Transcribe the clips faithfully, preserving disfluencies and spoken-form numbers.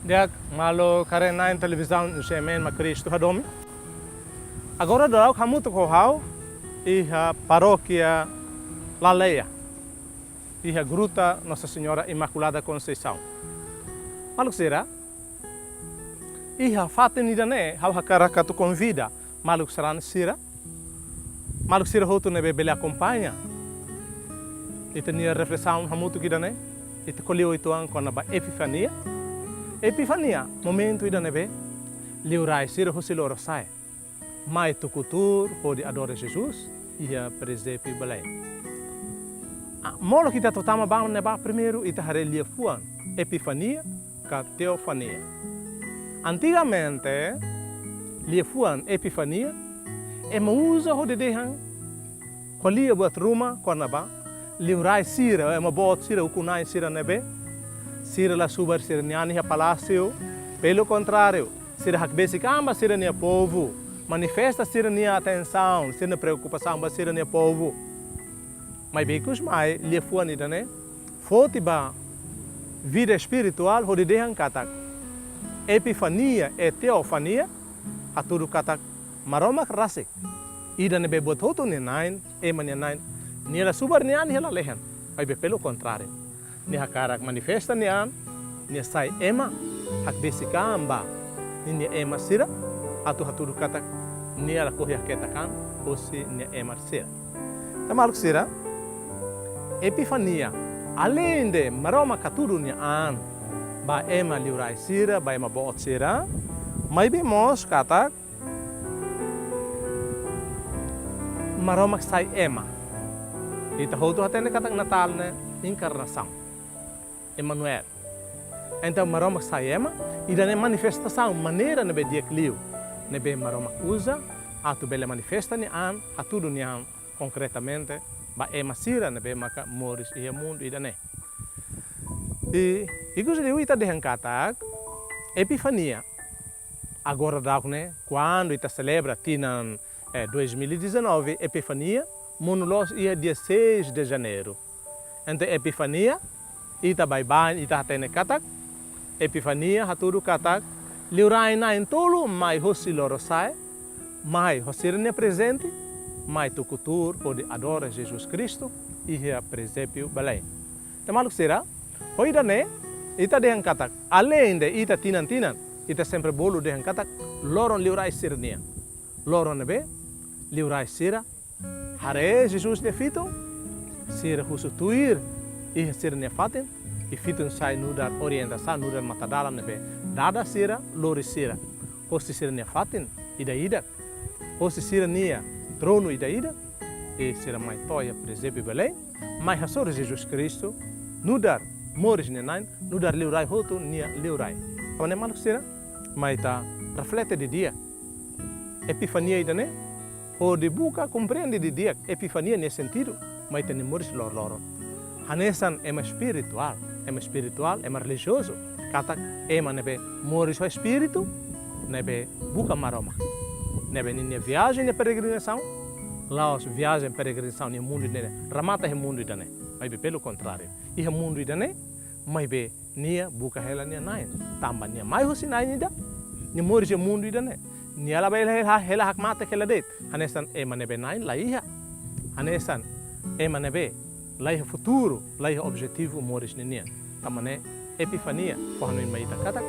Di'ak, maluk haree-na'in televizaun C M N Mak Kristu Hadomi. Agora daudauk hamutuk ho ha'u iha Parókia Laleia, iha Gruta Nossa Senhora Imaculada Conceição. Maluk sira, iha fatin ida-ne'e ha'u hakarak atu konvida maluk sarani sira, maluk sira hotu ne'ebé bele akompaña ita-nia reflesaun hamutuk ida-ne'e, ita ko'alia uitoan kona-ba Epifania. Epifania, momentu ida ne'ebé liurai sira husi lorosa'e mai tuku tuur hodi adora Jesus iha prezépiu Belém. Ah, molok ita atu tama ba ne'ebá, primeiru ita haree liafuan Epifania ka Teofania. Antigamente, liafuan Epifania ema uza hodi dehan, ko'alia buat ruma kona-ba liurai sira, ema boot sira, ukun-na'in sira ne'ebé sira la subar sira-nia an iha palásiu. Pelo kontráriu, sira hakbesik an ba sira-nia povu, manifesta sira-nia atensaun, sira-nia preokupasaun ba sira-nia povu. Maibé ikus mai liafuan ida-ne'e foti ba vida espirituál hodi dehan katak Epifania e Teofania hatudu katak Maromak rasik, ida ne'ebé buat hotu nia Na'in, ema nia Na'in, nia la subar nia an iha lalehan. Maibé pelo kontráriu, nia hakarak manifesta nia an, nia sai ema, hakbesik an ba ninia ema sira, atu hatudu katak nia lakohi haketak an husi nia ema sira. Entaun maluk sira, Epifania, aleinde Maromak hatudu nia an ba ema liurai sira, ba ema boot sira, maibé mós katak Maromak sai ema. Ita hotu hatene katak Natál ne'e enkarnasaun. Emanuel. Entaun Maromak sai ema, ida-ne'e manifestasaun maneira ne'ebé di'ak liu ne'ebé Maromak uza atu bele manifesta nia an, hatudu nia an konkretamente ba ema sira ne'ebé maka moris iha mundu ida-ne'e. I, ikus liu ita dehan katak Epifania, agora daudauk ne'e, kuandu ita selebra tinan, eh, dois mil e dezanove, Epifania monu loos iha dia seis de Janeiro. Entaun Epifania, ita baibain, ita hatene katak Epifania hatudu katak liurai na'in-tolu mai hosi lorosa'e, mai ho sira-nia prezente, mai tuku tuur hodi adora Jesus Kristu iha prezépiu Belém. Entaun maluk sira, ho ida-ne'e, ita dehan katak, aleinde ita tinan-tinan, ita sempre bolu dehan katak loron liurai sira-nian. Loron ne'ebé liurai sira haree Jesus nia fitun, sira husu tuir iha sira-nia fatin, i fitun sai nu'udar orientasaun, nu'udar matadalan ne'ebé dada sira, lori sira hosi sira-nia fatin ida-idak, hosi sira-nia tronu ida-idak, i sira mai to'o iha prezépiu Belém, mai hasoru Jesus Kristu nu'udar moris nia Na'in, nu'udar liurai hotu nia liurai. Entaun ne'e maluk sira, mai ita reflete didi'ak Epifania ida-ne'e, hodi buka komprende didi'ak Epifania nia sentidu mai ita-nia moris loroloron. Hanesan ema espirituál, ema espirituál, ema relijiozu, katak ema ne'ebé moris ho espíritu, ne'ebé buka Maromak, ne'ebé ninia viajen, nia peregrinasaun la'ós viajen peregrinasaun iha mundu ida-ne'e, remata iha mundu ida-ne'e. Maibé pelo kontráriu, iha mundu ida-ne'e, maibé nia buka hela nia Na'in. Tanba nia mai hosi Na'in ida, nia moris iha mundu ida-ne'e. Nia la bele hela, hela hakmatek hela de'it. Hanesan ema ne'ebé Na'in la iha. Hanesan ema ne'ebé la iha futuru, la iha objetivu moris ninian. Tanba ne'e Epifania fó hanoin mai ita katak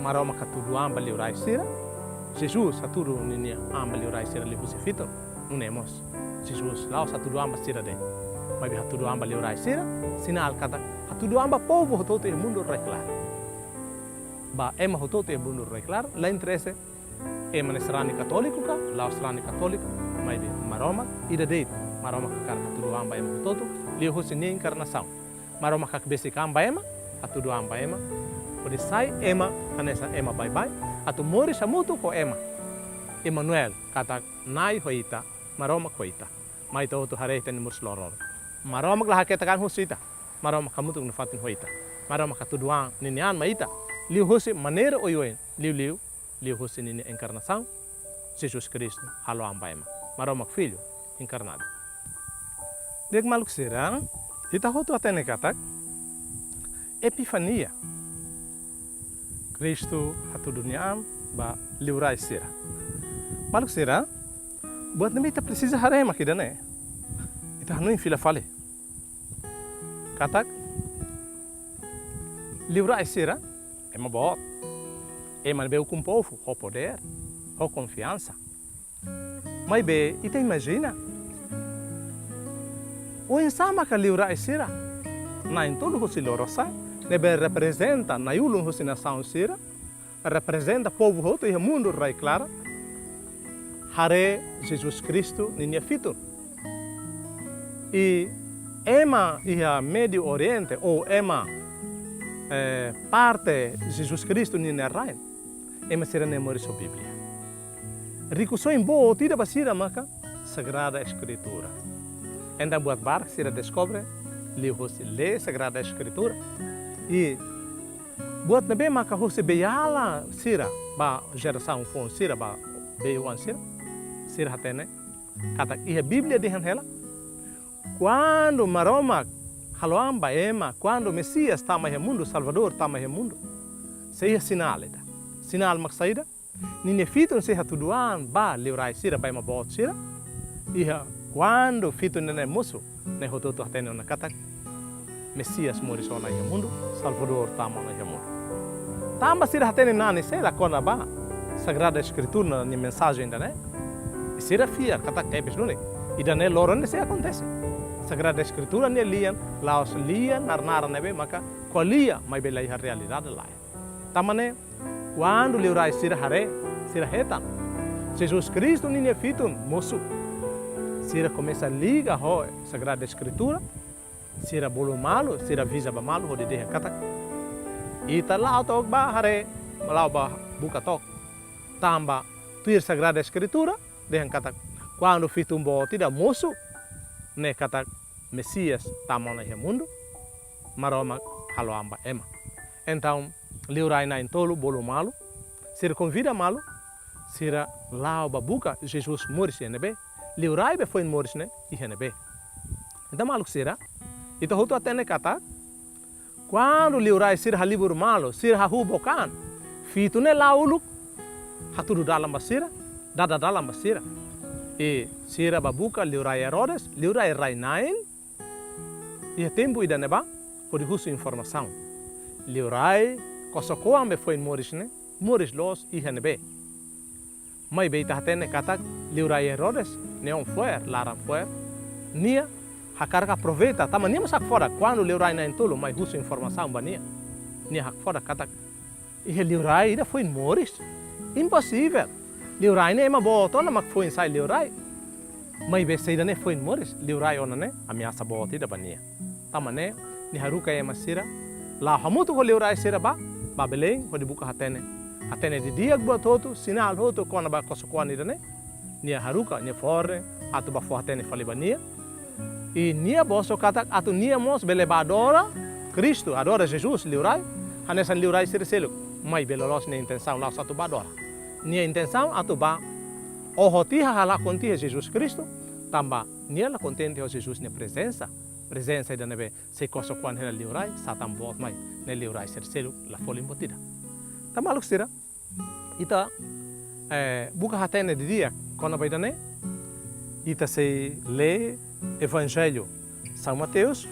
Maromak hatudu an ba liurai sira, Jesus hatudu ninia an ba liurai sira liuhusi fitun. Nune'e mós Jesus la'ós hatudu an ba sira de'it, maibé hatudu an ba liurai sira, sinál katak hatudu an ba povu hotu-hotu iha mundu rai-klaran. Ba ema hotu-hotu iha mundu rai-klaran, la interese ema ne'e sarani katóliku ka la'ós sarani katóliku, maibé Maromak ida de'it. Maromak hakarak hatudu an ba ema hotu-hotu liuhusi nia enkarnasaun. Maromak hakbesik an ba ema, hatudu an ba ema, hodi sai ema, hanesan ema baibain, atu moris hamutuk ho ema. Emanuel, katak Na'i ho ita, Maromak ho ita. Mai ita hotu haree ita-nia moris loroloron. Maromak la haketak an husi ita. Maromak hamutuk nafatin ho ita. Maromak hatudu an ninia an mai ita liuhusi maneira oioin, liuliu liuhusi ninia enkarnasaun, Jesus Kristu halo an ba ema. Maromak Filho enkarnadu. Di'ak maluk sira, ita hotu hatene katak Epifania, Kristu hatudu nia an ba liurai sira. Maluk sira, buat ne'ebé ita presiza haree mak ida-ne'e. Ita hanoin fila fali katak liurai sira ema boot, ema ne'ebé ukun povu ho podér, ho konfiansa. Maibé ita imajina, oinsá maka liurai sira na'in-tolu husi lorosa'e, ne'ebé reprezenta na'in-ulun husi nasaun sira, reprezenta povu hotu iha mundu rai-klaran, haree Jesus Kristu ninia fitun. I ema iha Médio Oriente, ou ema, eh, parte Jesus Kristu ninia rain, ema sira-ne'e moris ho Bíblia. Rikusoin boot ida ba sira maka Sagrada Eskritura. Entaun buat barak sira deskobre liuhosi lee Sagrada Eskritura. I buat ne'ebé maka hosi beiala sira ba jerasaun foun sira, ba bei-oan sira, sira hatene katak iha Bíblia dehan hela, kuandu Maromak halo an ba ema, kuandu Mesias tama iha mundu, Salvadór tama iha mundu, sei iha sinál ida. Sinál mak saida? Ninia fitun sei hatudu an ba liurai sira, ba ema boot sira. Iha kuandu fitun ne'e mosu, ne'e hotu-hotu hatene ona katak Mesias moris ona iha mundu, Salvadór tama ona iha mundu. Tanba sira hatene nanis hela kona-ba Sagrada Eskritura nia mensajen ida-ne'e, i sira fiar katak tebes duni, ida-ne'e loron ne'e sei akontese. Sagrada Eskritura nia lian la'ós lian naran-naran ne'ebé maka ko'alia, maibé la iha realidade lae. Tanba ne'e, kuandu liurai sira haree, sira hetan Jesus Kristu ninia fitun mosu, sira komesa liga ho Sagrada Eskritura, sira bolu malu, sira avisa ba malu hodi dehan katak, ita la'o took bá haree, la'o bá buka took. Tanba tuir Sagrada Eskritura dehan katak, kuandu fitun boot ida mosu, ne'e katak Mesias tama ona iha mundu, Maromak halo an ba ema. Entaun, liurai na'in-tolu bolu malu, sira konvida malu, sira la'o bá buka Jesus moris iha ne'ebé, liurai be foin moris ne'e iha ne'ebé. Entaun maluk sira, ita hotu hatene katak, kuandu liurai sira halibur malu, sira hahú book an, fitun ne'e la'o uluk hatudu dalan ba sira, dada dalan ba sira. I sira bá buka liurai Herodes, liurai rai-na'in, iha tempu ida-ne'ebá, hodi husu informasaun. Liurai kosok-oan be foin moris ne'e, moris loos iha ne'ebé. Maibé ita hatene katak liurai Herodes, neon fo'er, laran fo'er, nia hakarak aproveita, tanba nia mós hakfodak, kuandu liurai na'in-tolu mai husu informasaun ba nia, nia hakfodak katak, iha liurai ida foin moris? Imposivel. Liurai ne'e ema boot ona mak foin sai liurai. Maibé saida ne'e foin moris, liurai ona ne'e ameasa boot ida ba nia. Tanba ne'e, nia haruka ema sira la'o hamutuk ho liurai sira bá, bá Belém, hodi buka hatene. Hatene didi'ak buat hotu, sinál hotu kona-ba kosok-oan ida-ne'e. Nia haruka nia fó-oan ne'e atu bá fó hatene fali ba nia. I nia bosok katak atu nia mós bele bá adora Kristu, adora Jesus, liurai, hanesan liurai sira seluk. Maibé loloos nia intensaun la'ós atu bá adora. Nia intensaun atu bá oho tiha, halakon tiha Jesus Kristu, tanba nia la kontente ho Jesus nia prezensa. Prezensa ida ne'ebé sei kosok-oan hela liurai, satan boot mai, ne'e liurai sira seluk la folin buat ida. Entaun maluk sira, ita, eh, buka hatene didi'ak kona-ba ida-ne'e, ita sei lee Evanjellu São Mateus,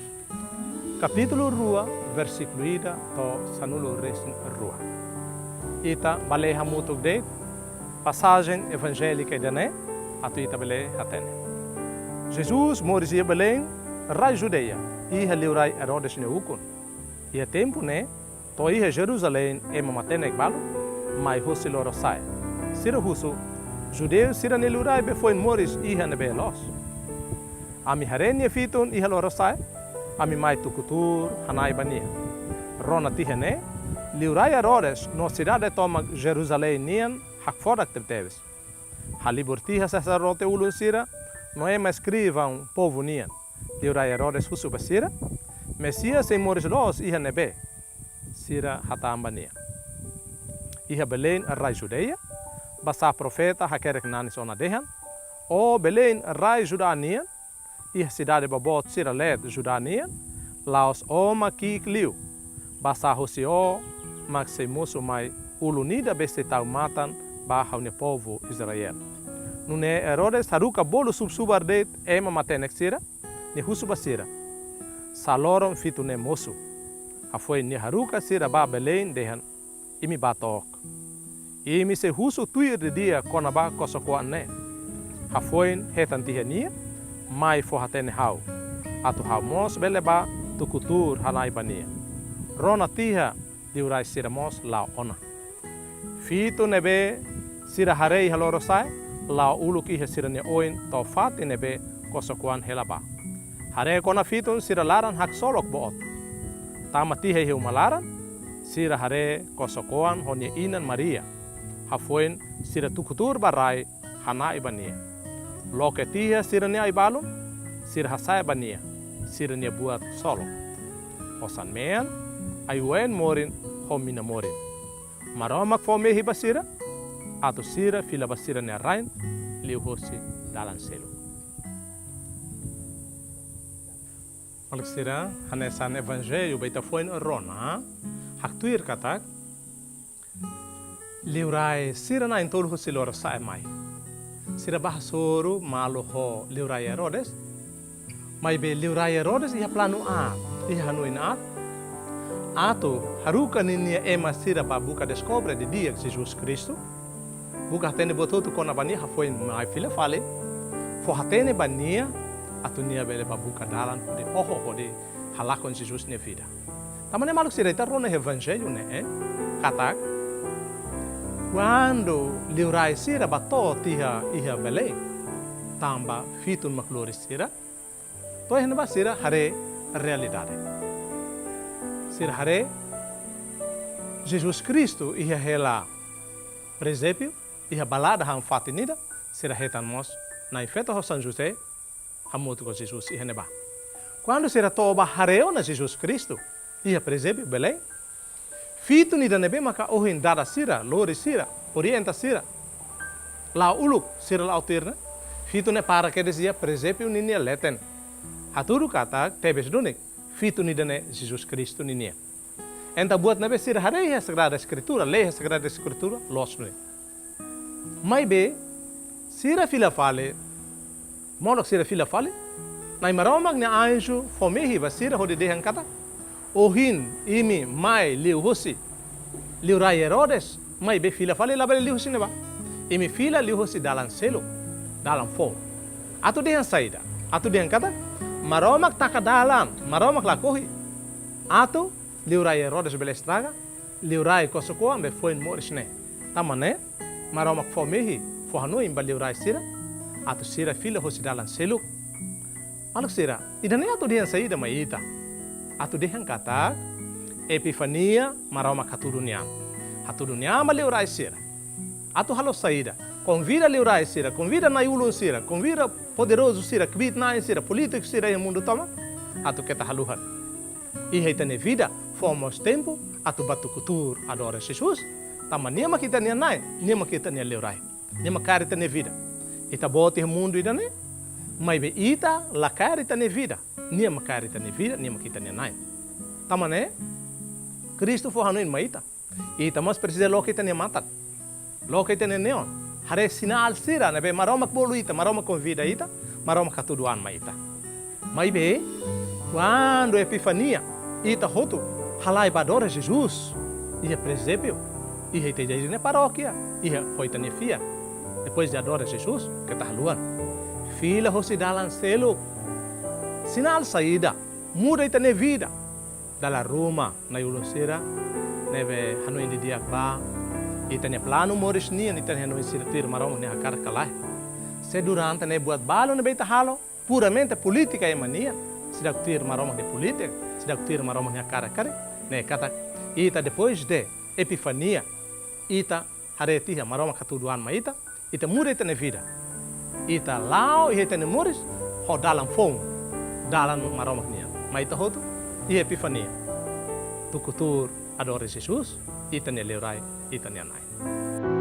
kapítulu rua, versíkulu ida to'o sanulu-resin-rua. Ita bá lee hamutuk de'it pasajen evanjélika ida-ne'e, atu ita bele hatene. Jesus moris iha Belém, rai Judeia, iha liurai Herodes nia ukun. Iha tempu ne'e, to'o iha Jerusalém ema matenek balu mai husi lorosa'e. Sira husu, judeu sira-nia liurai be foin moris iha ne'ebé loos? Ami haree nia fitun iha lorosa'e, ami mai tuku tuur hana'i ba nia. Rona tiha ne'e, liurai Herodes no sidade tomak Jerusalém nian hakfodak tebetebes. Halibur tiha saserdote ulun sira no ema eskrivaun povu nian. Liurai Herodes husu ba sira, Mesias sei moris loos iha ne'ebé? Sira hatán ba nia, iha Belém, rai Judeia, basá profeta hakerek nanis ona dehan, ó Belém, rai Judá nian, iha sidade boboot sira leet Judá nian, la'ós ó mak ki'ik liu, basá husi ó mak sei mosu mai ulun ida be sei tau matan ba ha'u-nia povu Israel. Nune'e Herodes haruka bolu subar-subar de'it ema matenek sira, nia husu ba sira: Sá loron fitun ne'e mosu. Hafoin nia haruka sira ba Belém dehan: Imi bá took. Imi sei husu tuir didi'ak kona-ba kosok-oan ne'e. Hafoin hetan tiha nia, mai fó-hatene ha'u, atu ha'u mós bele bá tuku tuur hana'i ba nia. Rona tiha liurai sira mós la'o ona. Fitun ne'ebé sira haree iha lorosa'e, la'o uluk iha sira-nia oin to'o fatin ne'ebé kosok-oan hela bá. Haree kona fitun, sira laran haksolok boot. Tama tiha iha uma laran, sira haree kosok-oan ho nia inan Maria. Hafoin sira tuku tuur ba rai hana'i ba nia. Loke tiha sira-nia ai-balun, sira hasa'e ba nia, sira-nia buat solok: osan-mean, ai-wa'in morin ho mina-morin. Maromak fó mehi ba sira, atu sira fila ba sira-nia rain liuhosi dalan seluk. Maluk sira, hanesan Evanjellu be ita foin rona, haktuir katak liurai sira na'in-tolu husi lorosa'e mai. Sira bá hasoru malu ho liurai Herodes. Maibé liurai Herodes iha planu aat, iha hanoin aat, atu haruka ninia ema sira bá buka deskobre didi'ak Jesus Kristu. Buka hatene buat hotu kona-ba nia, hafoin mai fila fali fó-hatene ba nia, atu nia bele bá buka dalan hodi oho, hodi halakon Jesus nia vida. Tanba ne'e maluk sira, ita rona Evanjellu ne'e, eh, katak kuandu liurai sira bá to'o tiha iha Belém, tanba fitun mak lori sira, to'o iha ne'ebá sira haree realidade. Sira haree Jesus Kristu iha hela prezépiu, iha balada han fatin ida, sira hetan mós Nai Feto ho São José hamutuk ho Jesus iha ne'ebá. Kuandu sira to'o bá haree ona Jesus Kristu iha prezépiu Belém, fitun ida ne'ebé maka ohin dada sira, lori sira, orienta sira, la'o uluk sira la'o tuir ne'e, fitun ne'e para kedas iha prezépiu ninia leten. Hatudu katak tebes duni, fitun ida-ne'e Jesus Kristu ninia. Entaun buat ne'ebé sira haree iha Sagrada Eskritura, lee iha Sagrada Eskritura, loos duni. Maibé, sira fila fali, modo sira fila fali, Nai Maromak nia anju fó mehi ba sira hodi dehan katak: Ohin imi mai liuhosi liurai Herodes, maibé fila fali labele liuhosi ne'ebá. Imi fila liuhosi dalan seluk, dalan foun. Atu dehan saida? Atu dehan katak Maromak taka dalan, Maromak lakohi atu liurai Herodes bele estraga liurai kosok-oan be foin moris ne'e. Tanba ne'e, Maromak fó mehi, fó hanoin ba liurai sira, atu sira fila hosi dalan seluk. Maluk sira, ida-ne'e atu dehan saida mai ita? Atu dehan katak Epifania, Maromak hatudu nia an. Hatudu nia an ba liurai sira. Atu halo saida? Konvida liurai sira, konvida na'i-ulun sira, konvida poderozu sira, kbiit-na'in sira, polítiku sira iha mundu tomak, atu keta haluha. Iha ita-nia vida, fó mós tempu atu bá tuku tuur adora Jesus. Tanba nia mak ita-nia Nai, nia mak ita-nia liurai. Nia mak kaer ita-nia vida. Ita-boot iha mundu ida-ne'e, maibé ita la kaer ita-nia vida. Nia mak kaer ita-nia vida, nia mak ita-nia Nai. Tanba ne'e, Kristu fó hanoin mai ita. Ita mós presiza loke ita-nia matan, loke ita-nia neon, haree sinál sira ne'ebé Maromak bolu ita, Maromak konvida ita, Maromak hatudu an mai ita. Maibé, kuandu Epifania, ita hotu halai bá adora Jesus iha prezépiu, iha ita-nia parókia, iha ho ita-nia fiar. Depois de adora Jesus, keta haluha. Fila hosi dalan seluk. Sinál saida? Muda ita-nia vida. Dala ruma na'i-ulun sira ne'ebé hanoin didi'ak ba, ita-nia planu moris nian, ita-nia hanoin sira tuir Maromak nia hakarak ka lae. Se durante ne'e buat balu ne'ebé ita halo puramente polítika ema nian, seidauk tuir Maromak nia polítika, seidauk tuir Maromak nia hakarak karik, ne'e katak ita depois de Epifania, ita haree tiha Maromak hatudu an mai ita, ita muda ita-nia vida. Ita la'o iha ita-nia moris ho dalan foun, dalan Maromak nian. Mai ita hotu iha Epifania tuku tuur adora Jesus, ita-nia liurai, ita-nia Nai.